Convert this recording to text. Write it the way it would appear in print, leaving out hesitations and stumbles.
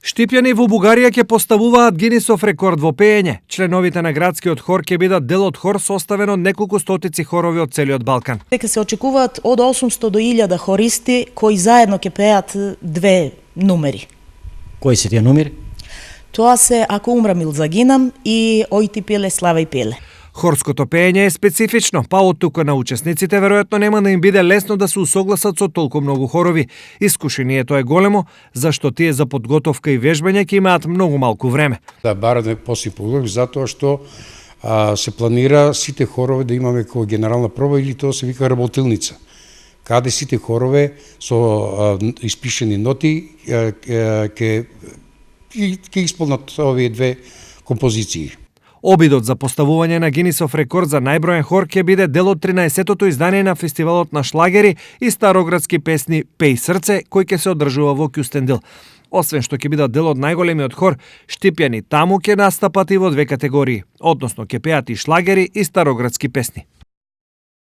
Штипјани во Бугарија ќе поставуваат Гинисов рекорд во пеење. Членовите на градскиот хор ќе бидат дел од хор составен од неколку стотици хорови од целиот Балкан. Дека се очекуваат од 800 до 1000 хористи кои заедно ќе пеат две numeri. Кои се тие numeri? Тоа се Ако умрам за гинам и Ој ти пеле слава и пеле. Хорското пеење е специфично, па од тука на учесниците веројатно нема да им биде лесно да се усогласат со толку многу хорови. Искушението е големо, зашто тие за подготовка и вежбање ќе имаат многу малку време. Да бараме посипулок затоа што се планира сите хорове да имаме како генерална проба или тоа се вика работилница. Каде сите хорове со испишени ноти ќе исполнат овие две композиции. Обидот за поставување на Гинисов рекорд за најброен хор ќе биде дел од 13-тото издание на фестивалот на шлагери и староградски песни Пеј срце, кој ќе се одржува во Кјустендил. Освен што ќе бидат дел од најголемиот хор, Штипјани таму ќе настапат и во две категории, односно ќе пеат и шлагери и староградски песни.